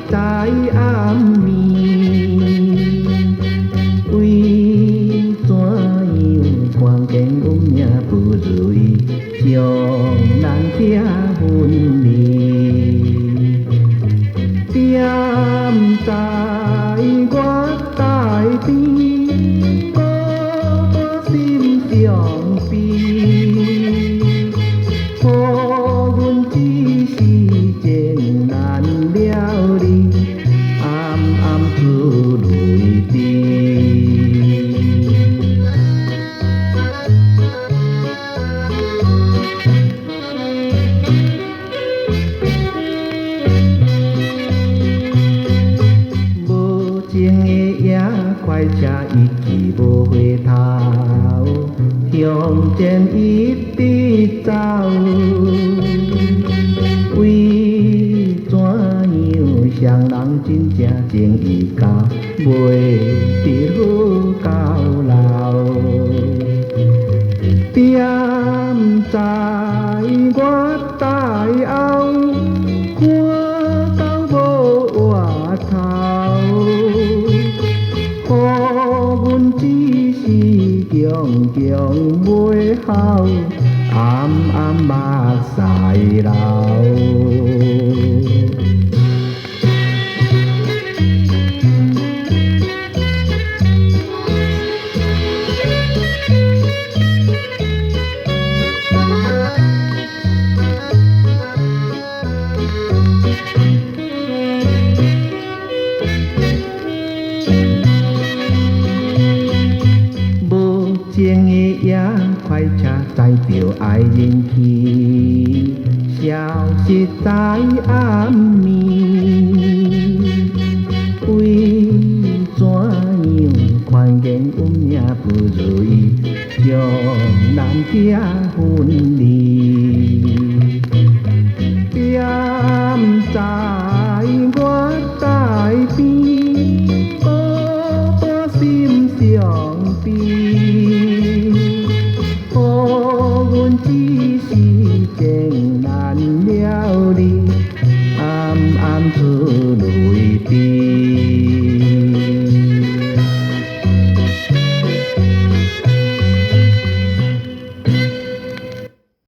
在暗暝。為怎樣看見阮命不如意，將難拆分離。踮在我台邊，孤單心傷悲。予阮一時情難料理，暗暗出淚滴。無情的野快車一去無回頭，向前一直走。為怎樣雙人真正情意交，袂得好到老？踮在我台後，看到無活頭，予阮一時強強袂好，暗暗目屎流。無情的野快車載著愛人去，消失在暗暝。為怎樣看見阮命不如意，將難拆分離？踮在我台邊，孤單心傷悲。予阮一時情難料理，暗暗出淚滴。